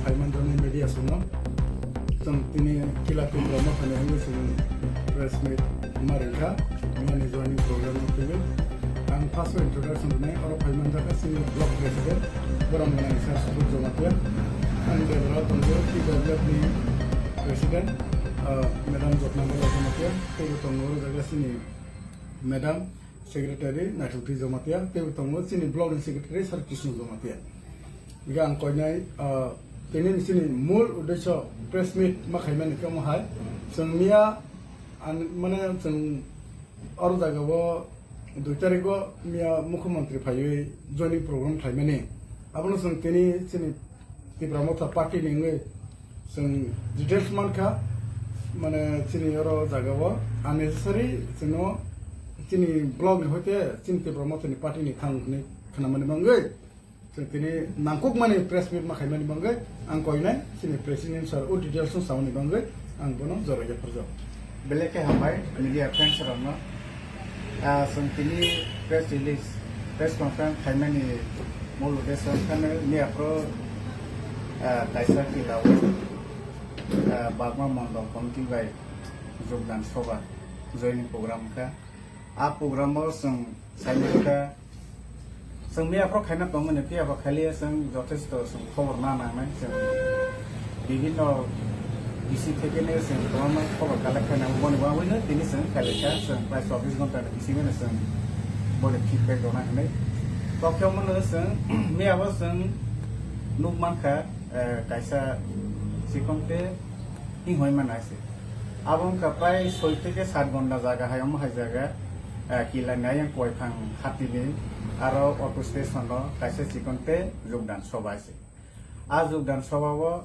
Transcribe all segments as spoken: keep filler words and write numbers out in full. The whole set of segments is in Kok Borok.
Phaimani media songno. Chwng tini Kila Tipra Mothani wngwi chwng press meet ma rwngkha, mani joining program no twiwi. Ang first o introduction rwnai, oro phaimanjak chini block president, borom gwnang sir Subodh Jamatia. Ang bebra tongo T W F ni president, ah, madam Jotnabala Jamatia, teibo tongo oro jaga chini madam secretary Naithokti Jamatia, teibo tongo chini block ni secretary sir Krishna Jamatia. Hinkhe ang koinai, ah, tini chini mul uddesho press meet ma khaimani khe omo hai, chwng miya, an, mane chwng oro jaga o dui tarikh o miya mukhyamantri phaiwi joining program khlaimani. Abono chwng tini chini Tipra Motha party ni wngwi chwng details mankha, mane chini oro jaga o unnecessary chwngno chini block ni hoite chini Tipra Motha ni party ni thang hwnwi khnamani bangwi. Chwng tini nangkukmani press meet ma khaimani bangwi ang koinai chini president sir o details no samani bangwi ang bono jora yapharjak. Belai khe hambai media friends rokno. Ah, chwng tini press release, press conference khaimani mul uddesho wngkha miya phuru, ah, kaisa Kila o, ah, Bagma Mondol Committee bai jogdan soba joining program wngkha. A program o chwng saimani kha, chwng miya phuru khaina tongmani, phiya ba khailiya chwng jothesto chwng khobor na nangnai. Chwng bibhinno bisi thekeno chwng kwbangma khobor collect khaina, boni bagwino tini chwng khailai kha, chwng prai chobbish ghonta ni bisingo chwng boni feedback rwna hwnwi. Tokhe omono chwng miya bo chwng nuk mankha, eh, kaisa chikon khe hing hoi mana se. Abo wngkha prai soi theke sat ghonta jaga hai omo hai jaga, eh, Kila ni ayang Koiphang hatini aro auto station o kaisa chikon tei jogdan soba se. A jogdan soba o,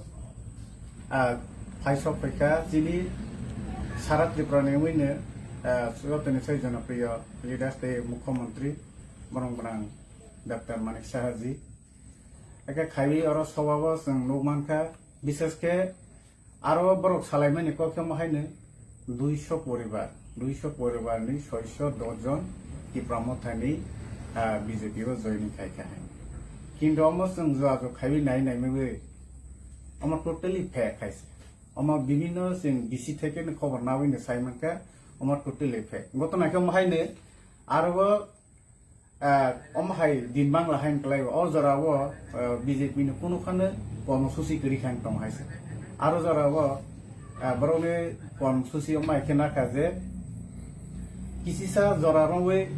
ah, phaisok phaikha chini sara Tripura ni wngwi no, ah, jotoni sai jonopriyo leaders tei mukhyamantri borok gwnang Doctor Manik Saha ji. Eke khaiwi oro soba o chwng nuk mankha, bishes khe aro borok salaimani kok khe omo haino duiso poribar, duiso poribar ni soiso dos jon Tipra Mothani, ah, B J P o joining khai kha hai. Kintu omo chwng jua jua khaiwi nai nai migwi omo totally fake hai se. Omo bibhinno chwng bisi theke no khobor naiwi no sai mankha, omo totally fake. Gotona khe omo haino aro o Ah, omo hai din bangla hai wngklai o, o jora o, ah, B J P ni kunu phano kormosuchi kwrwi khe wng tong hai se. Aro jora o, ah, borok ni kormosuchi omo hai khe nakha je kisisa jora rwwi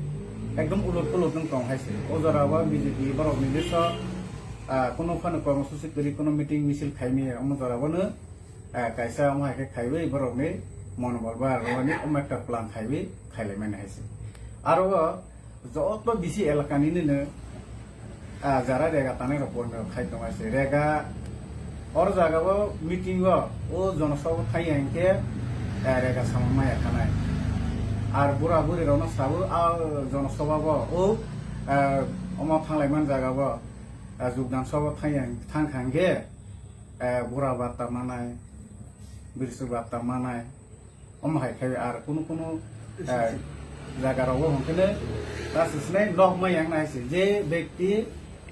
ekdom ulot pulot wng tong hai se. O jora o B J P borok ni desh o, ah, kunu phano kormosuchi kwrwi, kunu meeting misil khai maya, omo jora o no, ah, kaisa omo hai khe khaiwi borok ni monobol ba rwani omo ekta plan khaiwi khailai mani hai se. Aro o, joto bisi elaka ni nini, ah, jara rega tanai rok bondo khai tong hai se. Rega or jaga o meeting o, o jonosabha thai ya hinkhe, ah, rega samung maya khanai. Ar bura buri rok no sabo, ah, jonosabha bo, o, ah, omo thanglai man jaga bo, ah, jogdan sabha thai ya, thang kha hinkhe, ah, bura batta manai, birsuk batta manai, Omo hai khe ar kunu kunu, eh, jaga rogo hwnkhe ne ta se sinai nok ma yang nai se je bekti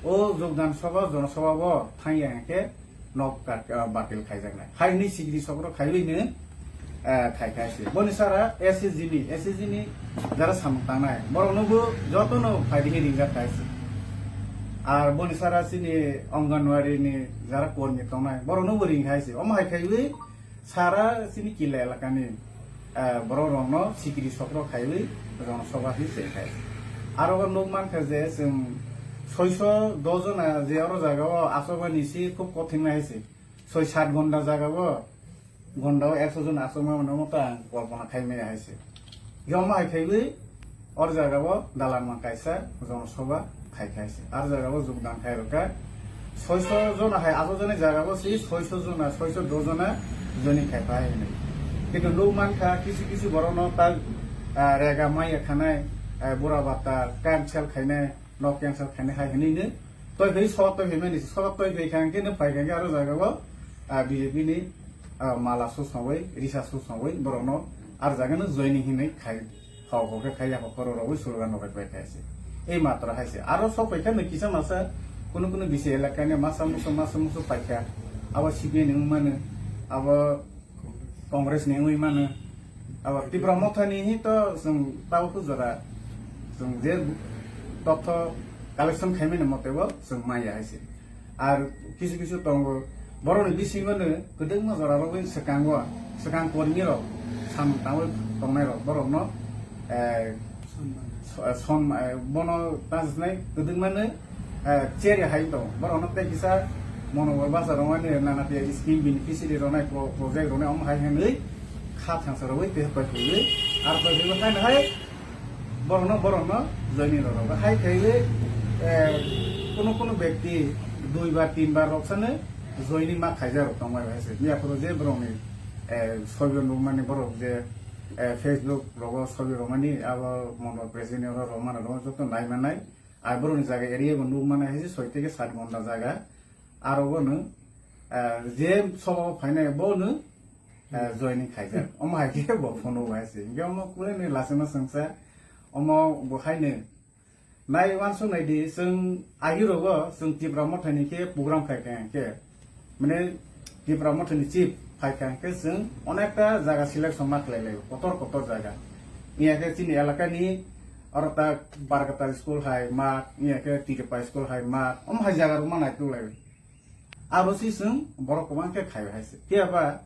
o jogdan sabha, jonosabha bo thang ya hwnkhe nok ka-, eh, batil khaijaknai. Hai hwnwi sikiri sokro khaiwi no, eh, khai khai se. Boni sara S H G ni, S H G ni jara samung tangnai. Borok no bo joto no phai di ringjak khai se. Ar boni sara chini Anganwadi ni jara kormi tongnai. Borok no bo ring khai se. Omo hai khaiwi Sara chini Kila elakani, eh, borok rokno sikiri sokro khaiwi jonosabha hinwi se khai. Aro o nuk mankha je chwng soiso dos jona je oro jaga o achukmani se khub kothin nai se. Soi sat ghonta jaga o, ghonta o ekso jon achukma mano omo ta ang kolpona khai maya hai se. Omo hai khaiwi or jaga o dalan mang kaisa jonosabha khai khai se. Ar jaga o jogdan khai rwkha. Soiso jona hai ajo jani jaga o si soiso jona, soiso dos jona joining khai phai hinwi. Kintu nuk mankha kisu kisu borok no ta, ah, rega maya khanai, ah, bura bata cancel khainai, nok cancel khainai hai hinwi no. Toi phai so toi phai mani so toi phai kha hwnkhe no phai kha hwnkhe aro jaga o, ah, B J P ni, ah, mala susnawi, risa susnawi borok no ar jaga no joining hinwi khai. Hok hok khe khai ya, hok horo rogwi slogan rok bai khai se. Ei matra hai se. Aro sok pai khe no kisa masa kunu kunu bisi elaka ni masa musu, masa musu pai kha. Abo C P I ni wng mano, abo Congress ni wngwi mano. Abo Tipra Motha ni hi to chwng tabuk jora chwng je totho collection khaimani mote bo chwng maya hai se. Ar kisu kisu tongo, borokni bisingo no kwdwkma jora rogwi swkango, swkang kormi rok, samung tangwi tongnai rok, borokno, eh, so-, son-, eh, bono tang sinai kwdwkma no, eh, chair ya hai tong. Borokno tei kisa mono bo basa rogmani nana tia scheme beneficiary rok nai pro-, project rok nai omo hai hwnwi kha thangsa rogwi tei pai paiwi, ar pai paiwi hai no hai borokno, borokno joining rok rok hai kaiwi, eh, kuno kuno bekti dui bar tin bar rok sano joining ma khaijak rok tong bai hai se. Miya phuru je borokni, eh, soibo nukmani borok je, eh, Facebook rogo soibo rwmani abo mondol president rok rok mana rok joto nai manai. Ai borokni jaga area bo nukmani hai se soi theke sat ghonta jaga. Aro bono, eh, je sobo phainai bono, eh, joining khaijak. Omo hai khe bo phone o hai se. Hinkhe omo kulai ni lachima swngsa. Omo bo hai ni nai uansuk nai di, chwng agi rogo chwng Tipra Motha ni khe program khai kha hinkhe. Mane Tipra Motha ni chief khai kha hinkhe chwng onekta jaga selection ma khlai lai, kotor kotor jaga. Iya khe chini elaka ni oro ta Barkata school hai ma, iya khe Tiripa school hai ma, omo hai jaga rok ma nai tu lai. Abo si chwng borok kwbang khe khai hai se. Phiya ba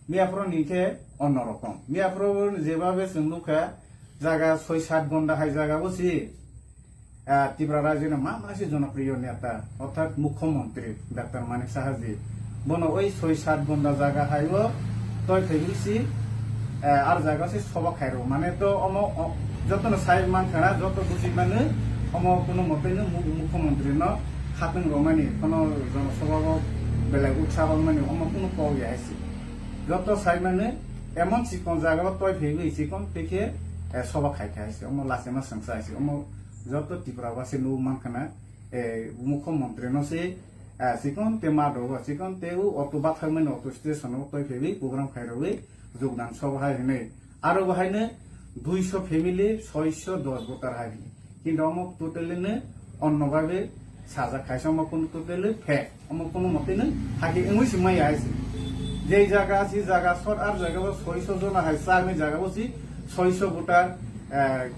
miya phuru ni khe onno rokom. Miya phuru jeba be chwng nukha jaga soi sat gonda hai jaga bo si, ah, Tipra rajyo ni ma ma si jonopriyo neta, orthat mukhyamantri Doctor Manik Saha ji. Bono oi soi sat gonda jaga hai o toi phaiwi si, eh, ar jaga se soba khairok. Mane to omo, o, jotono sai mankha na, joto buji mano, omo kuno mote no mu-, mukhyamantri no khatwng romani, kono jonosabha o belai utsa romani, omo kuno kok ya hai se. Joto sai mano, emon chikon jaga o toi phaiwi chikon tei khe, eh, soba khai kha hai se. Omo lachima swngsa hai se. Omo joto Tripura basi nuk mankha na, eh, mukhyamantri no se, eh, chikon te ma dogo, chikon te o auto bathakmani auto station o toi phaiwi program khai rogwi, jogdan sobo hai hwnwi. Aro bo haino duiso family, soiso dos voter hai hwnwi. Kintu omo totally no onno babe sajak khaisa, omo kunu totally fake. Omo kunu mote no hake wngwi se maya hai se. Jei jaga si jaga sot ar jaga bo soiso jona hai chakni jaga bo si soiso voter, eh,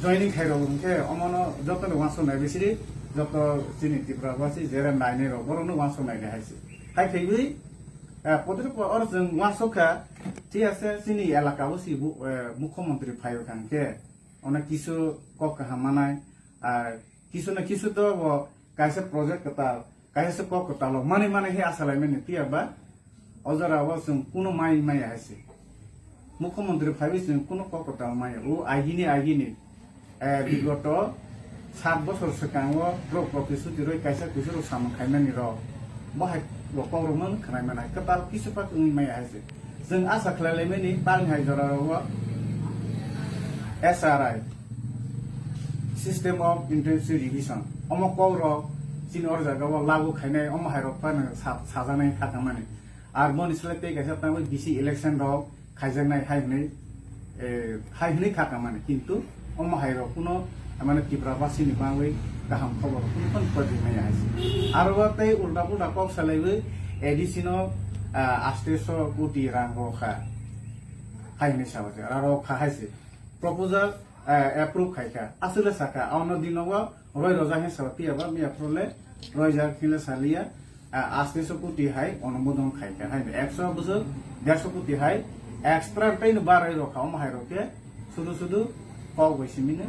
joining khai rok hwnkhe omono joto no wansuk nai bisiri, joto chini Tripura basi jera nainai rok borok no wansuk nai hai se. Hai khaiwi Eh, podri po oro chwng uansuk kha, thik ase, chini elaka o si bu-, eh, mukhyamantri phai o kha hwnkhe, ono kisu kok kaham manai, ah, kisu na kisu to bo kaisa project kwtal, kaisa se kok kwtal o manwi manwi he asa lai mani, phiya ba o jora o chwng kuno mai maya hai se. Mukhyamantri phaiwi chwng kuno kok kwtal maya. O agini, agini, eh, bigoto sat bosor swkango borok protisthuti rwi kaisa kusurok samung khaimani rok. Bo hai rok kok rok mang khwnai manai. Kwtal kisu pak wngwi maya hai se. Chwng asa khlai laimani bang hai jora rogo S R I, System of Intensive Revision. Omo kok rok chini or jaga o lagu khainai, omo hai rok phano sa-, sajaknai kha tangmani. Ar boni slai tei kaisa tangwi B C election rok khaijaknai hai hwnwi, eh, hai hwnwi kha tangmani, kintu omo hai rok kuno, mane, Tripura basini bangwi kaham khobor kuno phano koijaknai hai se. Aro bo tei ulta pulta kok salaiwi A D C no, ah, asteso koti rang rw kha hai hwnwi sabo se, rang rw kha hai se. Proposal, eh, approve khai kha. Aswkle sakha, ano dinogo roi rojak hwnwi sabo, phiya ba miya phuru le roijak hwnwi le saliya. Ah, asteso koti hai onumodon khai kha, hai ekso bwswk derso koti hai extra tei no barai rok kha, omo hai rok khe sudu sudu kok bai simi no,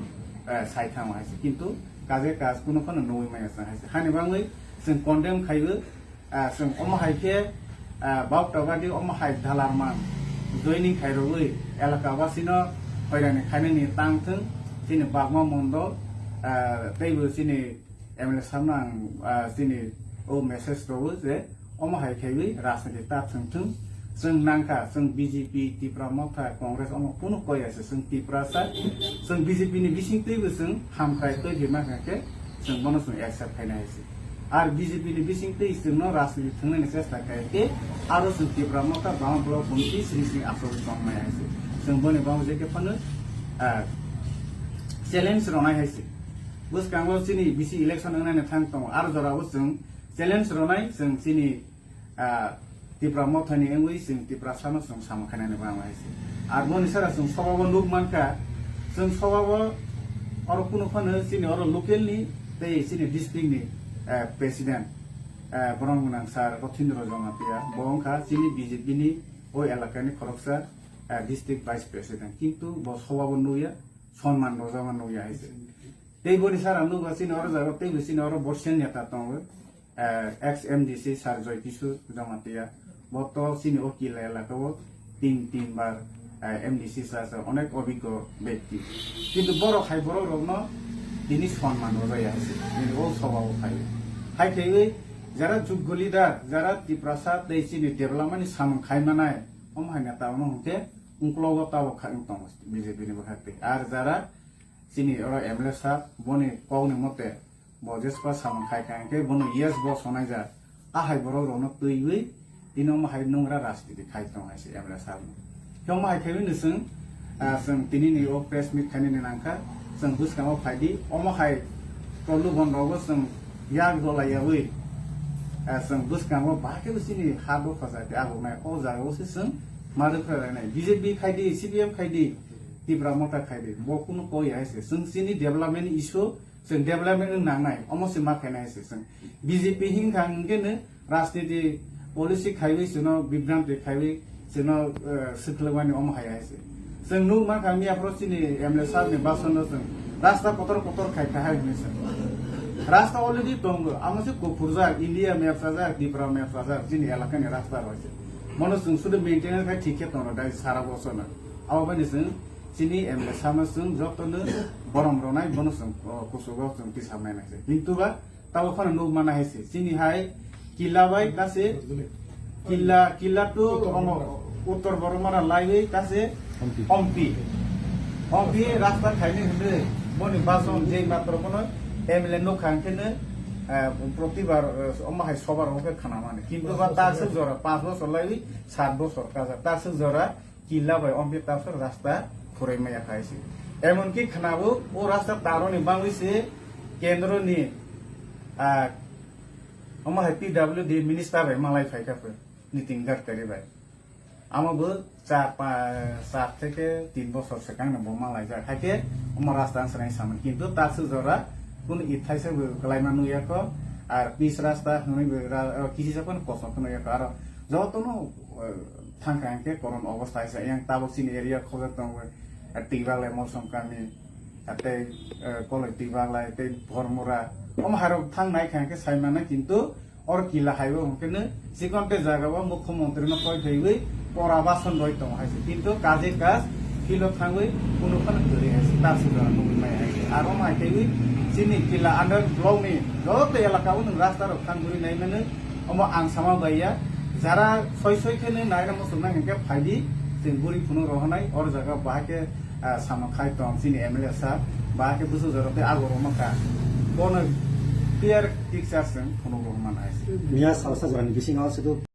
eh, sai thang hai se, kintu kaje kaj kuno phano nugwi maya chang hai se. Hani bangwi chwng condemn khaiwi, ah, chwng omo hai khe, ah, bauta badi omo hai dalar man joining khai rogwi elaka basino hoirani khainani tang thung, chini bagma mondol, ah, teibo chini M L A sabno ang, ah, chini o message rwo je omo hai khaiwi rajniti ta thwng thwng. Chwng nangkha, chwng B J P, Tipra Motha, Congress omo kunu koi ya se, chwng Tiprasa, chwng B J P ni bising twibo chwng hamkrai twi hima kha khe chwng bono chwng accept khaina hai se. Ar B J P ni bising twi chwngno rajniti thwngnani chesta kha khe aro chwng Tipra Motha bama block committee sri sri aswk tongmai hai se. Chwng boni bangwi je khe phano, ah, challenge rwnai hai se. Bwskango chini B C election wngnani thang tongo, aro jorao chwng challenge rwnai chwng chini, ah, Tipra Mothani wngwi chwng Tiprasano chwng samung khainani bangma hai se. Ar boni sara chwng sobabo nuk mankha, chwng sobabo oro kunu phano chini oro local ni tei chini district ni, eh, president, eh, borok gwnang sir Rothindra Jamatia, bo wngkha chini B J P ni o elakani khoroksa, eh, district vice president. Kintu bo sobabo nukya, sonman rwjakma nukya hai se. Tei boni sara nukha chini oro jaga teibo chini oro Borsian neta tongo. Eh, ex M D C sir Joy Kishore Jamatia, bo to chini o Killa elaka o tin, tin bar, eh, M D C sir, sir onek obiggo bekti. Kintu borok hai borok rokno tini sonman rwjaya hai se, tini o sobao khai. Hai khaiwi jara juggo leader, jara Tiprasa tei chini development ni samung khai manai, omo hai neta ono hwnkhe ungklogo tabok kha wng tongo B J P ni bwkhak twi. Ar jara chini oro M L A sir boni kokni mote bo jespa samung khai kha hwnkhe bono yes bo sonai ja. Ahai borok rokno twiwi tini omo hai nungra rajniti khai tong hai se M L A sir no. Khe omo hai khaiwi no chwng, ah, chwng tini ni o press meet khainani nangkha, chwng bwskango phaidi, omo hai tolu bon rogo chwng yak dolaiyawi, ah, chwng bwskango bahai khe chini ha dopha jati agonai o jaga o se chwng ma rwkha lainai. B J P khaidi, C P M khaidi, Tipra Motha khaidi, bo kunu koi hai se. Chwng chini development issue, chwng development wng nangnai, omo se ma khainai se chwng. B J P hinkha hwnkhe no rajniti policy khaiwi chwngno bibranti khaiwi chwngno, eh, swkhlwkmani omo hai hai se. Chwng nuk mankha miya phoro chini M L A sir ni bason no chwng rasta kotor kotor khai kha hai hwnwi se. Rasta already tongo, amo se kuphurjak, India map sajak, Tripura map sajak, chini elakani rasta rok se. Mono chwng sudu maintenance khai thik khe tongo dai sara bosorno. Abo bai ni chwng chini M L A sama chwng jotono borom rwnai, bono chwng, o, kuchugo chwng tisam nai nai se. Kintu ba tabo phano nuk mana hai se. Chini hai Killa bai kase Killa, Killa to omo Uttor Boromara laiwi kase Ompi. Ompi. Ompi rasta khaini hwnwi boni bason jei matro bono M L A nukha hwnkhe no, eh, protibar, eh, omo hai sobar hwnkhe khna mani. Kintu ba takswk jora panch bosor laiwi sat bosor kaja. Takswk jora Killa bai Ompi takswk rasta phurwi maya khai se. Emonki khnabo o rasta taroni bangwi se kendro ni, ah, omo hai P W D minister bai malai phai kha pho Nitin Gadkari bai. Amo bo char pa-, char theke tin bosor swkang no bo malai jak. Hai khe omo rasta ang swnai samani. Kintu takswk jora kunu ithai se bo kwlaima nukya kho. Ar pis rasta hwnwi bo ra-, kisi sa phano kosong khe nukya kho. Aro jotono, eh, thangkha hwnkhe koron obostha hai se. Yang tabok chini area khobjak tongo, eh, Twibaglai, Molsom kami, eh, tei, eh, Koloi Twibaglai, tei Bhormura. Omo hairok thang nai kha hwnkhe sai mano, kintu oro Killa haibo hwnkhe no chikon tei jaga o mukhyamantri no koi phaiwi pora bason roi tongo hai se. Kintu kaje kaj filo thangwi kunu phano kwrwi hai se. Takswk jora nugwi maya hai se. Aro omo hai khaiwi chini Killa under block ni joto elaka o nwng rasta rok thang guri nai mano. Omo ang sama bai ya, jara soi soi khe nai naina muchungnai hwnkhe phaidi, chwng buri phunuk rohornai, or jaga bahai khe, ah, sama khai tong chini M L A sir, bahai khe bwswk jora tei ago rwma kha. Bono clear picture chwng phunuk rohorma nai. Miya salsa jorani bisingo aswk